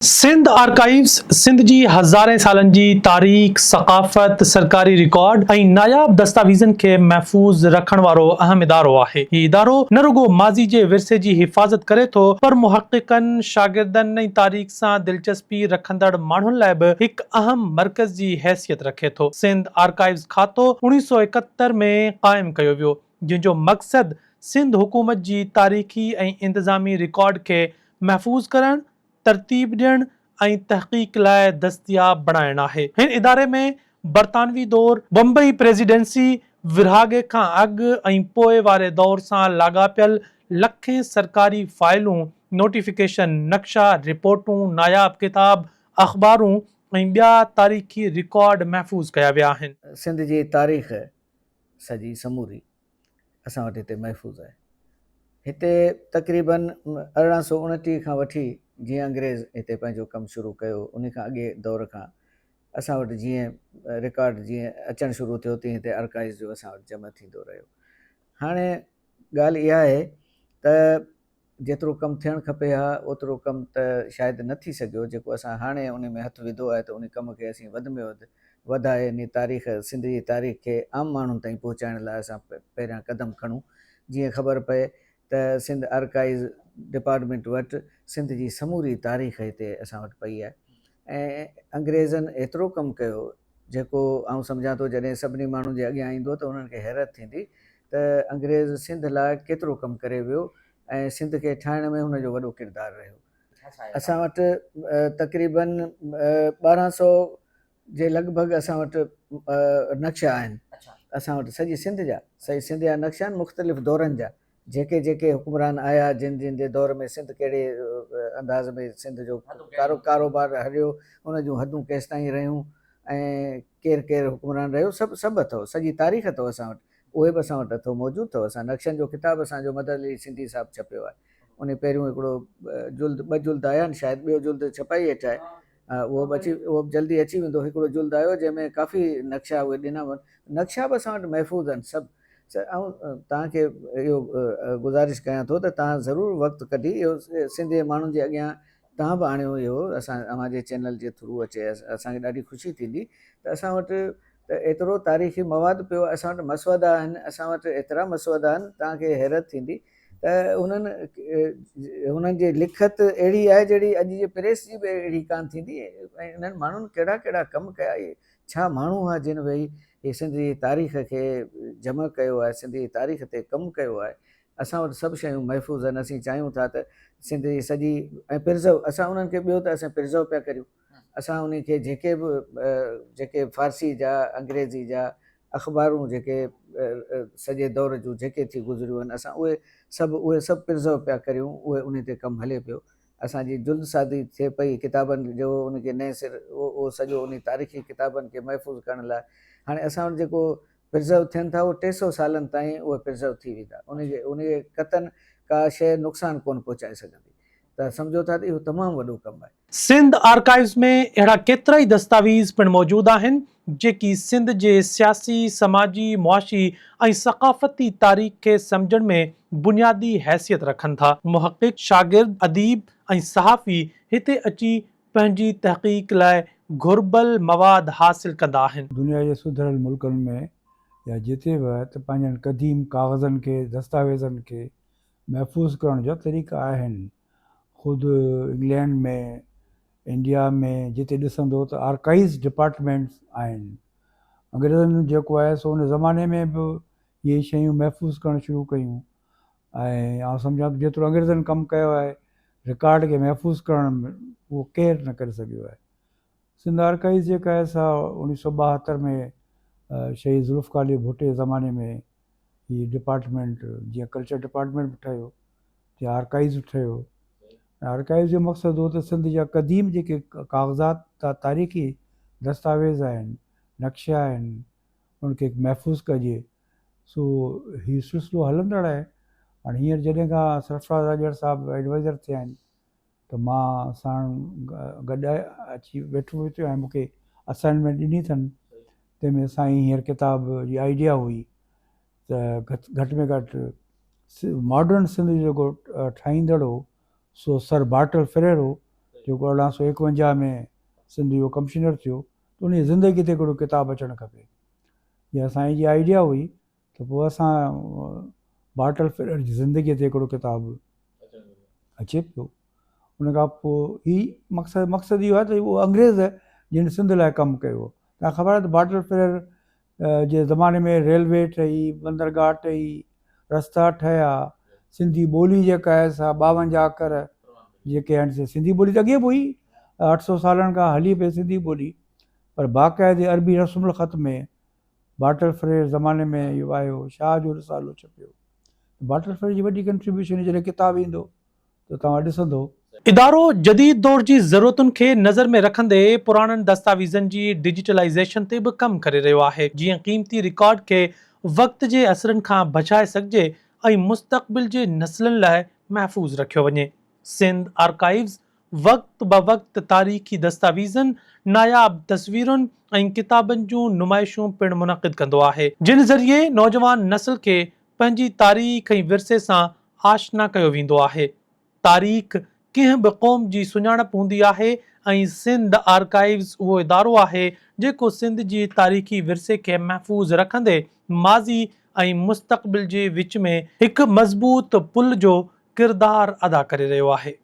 Sindh archives Sindh جي هزارين سالن جي تاريخ، ثقافت، سرڪاري رڪارڊ ۽ ناياب دستاويزن کي محفوظ رکڻ وارو اهم ادارو آهي. هي ادارو نه رڳو ماضي جي ورثي جي حفاظت ڪري ٿو، پر محققن، شاگردن ۽ تاريخ سان دلچسپي رکندڙ ماڻهن لاء به هڪ اهم مرڪز جي حيثيت رکي ٿو. سنڌ آرڪائيوز کاتو 1971 ۾ قائم ڪيو ويو، جنهن جو مقصد سنڌ حڪومت جي تاريخي ۽ انتظامي رڪارڊ کي محفوظ ڪرڻ، ترتيب ڏيڻ ۽ تحقيق لاء دستياب بڻائڻ آهي. هن اداري ۾ برطانوي دور، بمبئي پريزيڊنسي، ورهاڳي کان اڳ ۽ پوء واري دور سان لاڳاپيل لکين سرڪاري فائلون، نوٽيفڪيشن، نقشا، رپورٽون، ناياب ڪتاب، اخبارون ۽ ٻيا تاريخي رڪارڊ محفوظ ڪيا ويا آهن. سنڌ جي تاريخ سڄي سموري اسان وٽ هتي محفوظ آهي. هتي تقريباً 1829 کان وٺي جيئن انگريز هتي پنهنجو ڪم شروع ڪيو انهي کان اڳي دور کان اسان وٽ جيئن رڪارڊ جيئن اچڻ شروع ٿيو تيئن هتي آرڪائيز جو اسان وٽ جمع ٿيندو رهيو. هاڻي ڳالهه اها آهي ته جيترو ڪم ٿيڻ کپي ها اوترو ڪم ته شايد نه ٿي سگهيو جيڪو اسان هاڻي انهي ۾ هٿ وڌو آهي ته انهي ڪم کي اسين وڌ ۾ وڌ وڌائي انهي تاريخ سنڌ جي تاريخ کي عام ماڻهن تائين پهچائڻ لاء اسان پهريان قدم کڻون جيئن خبر پئي ته سنڌ آرڪائيز ڊپارٽمينٽ وٽ سنڌ جي سموري تاريخ هتي اسان وٽ پئي آهي ۽ انگريزن ايترو ڪم ڪيو جيڪو آئون سمجهان ٿو جڏهن سڀني ماڻهن جي اڳيان ايندو ته انهن کي حيرت ٿيندي ته انگريز سنڌ لاء ڪيترو ڪم ڪري ويو ۽ سنڌ کي ٺاهڻ ۾ هن جو وڏو ڪردار رهيو. اسان وٽ تقريباً 1200 جي لڳ ڀڳ اسان وٽ نقشا آهن. اسان وٽ سڄي سنڌ جا سڄي سنڌ جا نقشا آهن مختلف دورن جا جيڪي جيڪي حڪمران آيا جن جن جي دور ۾ سنڌ ڪهڙي انداز ۾ سنڌ جو ڪاروبار هليو ان جون حدون ڪيستائين رهيون ۽ ڪير ڪير حڪمران رهيو سڀ سڀ اٿو سڄي تاريخ اٿو اسان وٽ اهي به اسان وٽ اٿو موجود اٿو اسان نقشن جو ڪتاب اسان جو مدد علي سنڌي صاحب ڇپيو آهي ان پهريون هڪڙو جلد ٻه جلد آيا آهن شايد ٻيو جلد ڇپائي هيٺ آهي اهو به اچي اهو به جلدي اچي ويندو هڪڙو جلد آيو جنهن ۾ ڪافي نقشا اهي ڏنا ويا نقشا به اسان وٽ محفوظ آهن سڀ سر آئون توهان کي اهو گذارش ڪيان ٿو ته توهان ضرور وقت ڪڍي اهو سنڌ جي ماڻهن جي اڳيان توهان به آڻيو اهو اسان اوهان جي چينل جي ٿرو اچي اسان کي ڏاڍي خوشي ٿيندي ته اسان وٽ ته ايترو تاريخي مواد پيو آهي اسان وٽ مسودا آهن اسان وٽ ايترا مسودا آهن توهان کي حيرت ٿيندي ته انهن انهن جي لکت اهڙي آهي جهڙي اڄ جي پريس جي به اهڙي ڪانه ٿيندي ۽ انهن ماڻهن ڪهڙا ڪهڙا ڪم ڪيا اهي ڇا ماڻهو هئا جن ويهي هي سنڌ جي تاريخ کي جمع ڪيو آهي، سنڌ جي تاريخ تي ڪم ڪيو آهي. اسان وٽ سڀ شيون محفوظ آهن، اسين چاهيون ٿا ته سنڌ جي سڄي ۽ پرزو اسان انهن کي ٻيو ته اسين پرزو پيا ڪريون، اسان انهي کي جيڪي به جيڪي فارسي جا انگريزي جا اخبارون جيڪي سڄي دور جون جيڪي ٿي گذريون آهن اسان اهي سڀ اهي سڀ پرزو پيا ڪريون اهي انهي تي ڪم هلي پيو. اسان جي جلد سازي ٿئي پئي ڪتابن جو ان کي نئين سر اهو سڄو انهي تاريخي ڪتابن کي محفوظ ڪرڻ لاء هاڻي اسان وٽ جيڪو پرزرو ٿين ٿا اهو 300 سالن تائين اهي پرزرو ٿي ويندا ان جي ان جي قطعن ڪا شيء نقصان ڪونه پهچائي سگهندي ته سمجهو ٿا ته اهو تمام وڏو ڪم آهي. سنڌ آرڪائيوز ۾ اهڙا ڪيترائي دستاويز پڻ موجود آهن، جيڪي سنڌ جي سياسي، سماجي، معاشي ۽ ثقافتي تاريخ کي سمجهڻ ۾ بنيادي حيثيت رکن ٿا. محقق، شاگرد، اديب ۽ صحافي هتي اچي پنهنجي تحقيق لاء گهربل مواد حاصل ڪندا آهن. دنيا جي سڌريل ملڪن ۾ يا جتي به ته پنهنجن قديم ڪاغذن کي، دستاويزن کي محفوظ ڪرڻ جا طريقا آهن. خود انگلينڊ ۾، انڊيا ۾ جتي ڏسندو ته آرڪائيوز ڊپارٽمينٽس آهن. انگريزن جيڪو آهي سو ان زماني ۾ به اهي شيون محفوظ ڪرڻ شروع ڪيون ۽ آئون سمجهان ٿو جيترو انگريزن ڪم ڪيو آهي رڪارڊ کي محفوظ ڪرڻ ۾ اهو ڪير نه ڪري سگهيو آهي. سنڌ آرڪائيوز جيڪا آهي سا 1972 ۾ شهيد ذوالفقار علي ڀٽي جي زماني ۾ هي ڊپارٽمينٽ جيئن ڪلچر ڊپارٽمينٽ به ٺهيو تيئن آرڪائيوز به ٺهيو ۽ آرڪائيوز جو مقصد هو ته سنڌ جا قديم جيڪي ڪاغذات تاريخي دستاويز آهن، نقشا آهن، انهن کي محفوظ ڪجي. سو هي سلسلو هلندڙ آهي. هاڻي هينئر جڏهن کان سرفراز راڄڙ صاحب ايڊوائيزر ٿيا آهن ته مان ساڻ گڏ اچي ويٺو هتي ۽ مون کي اسائنمينٽ ڏني اٿن تنهن ۾ سائين هينئر ڪتاب جي آئيڊيا هئي ته گهٽ ۾ گهٽ ماڊرن سنڌ جو جيڪو ٺاهيندڙ هو سو سر بارٽل فرير هو. جيڪو 1851 ۾ سنڌ جو ڪمشنر ٿيو ته ان جي زندگي تي هڪڙو ڪتاب اچڻ کپي. اها سائين جي آئيڊيا هئي ته پوء اسان بارٽل فريئر جي زندگي تي هڪڙو ڪتاب اچي پيو. ان کان پوء هي مقصد مقصد اهو آهي ته اهو انگريز جن سنڌ لاء ڪم ڪيو. تنهن خبر آهي ته بارٽل فريئر جي زماني ۾ ريلوي ٺهي، بندرگاهه ٺهي، رستا ٺهيا، سنڌي ٻولي جيڪا آهي سا 52 اکر جيڪي آهن سي سنڌي ٻولي ته اڳي به هئي، 800 سالن کان هلي پئي سنڌي ٻولي پر باقاعدي عربي رسم الخط ۾ بارٽل فريئر زماني ۾ اهو آيو، شاهه جو رسالو ڇپيو. بارٽل فريئر جي وڏي ڪنٽريبيوشن جڏهن ڪتاب ايندو ته توهان ڏسندو. ادارو جديد دور جي ضرورتن کي نظر ۾ رکندي پراڻن دستاويزن جي ڊجيٽلائيزيشن تي به ڪم ڪري رهيو آهي، جيئن قيمتي رڪارڊ کي وقت جي اثرن کان بچائي سگهجي ۽ مستقبل جي نسلن لاء محفوظ رکيو وڃي. سنڌ آرڪائيوز وقت بوقت تاريخي دستاويزن، ناياب تصويرن ۽ ڪتابن جون نمائشون پڻ منعقد ڪندو آهي، جن ذريعي نوجوان نسل کي پنهنجي تاريخ ۽ ورثي سان آشنا ڪيو ويندو آهي. تاريخ ڪنهن به قوم جي سڃاڻپ هوندي آهي ۽ سنڌ آرڪائيوز اهو ادارو آهي جيڪو سنڌ جي تاريخي ورثي کي محفوظ رکندي ماضي ۽ مستقبل جي وچ ۾ هڪ مضبوط پل جو ڪردار ادا ڪري رهيو آهي.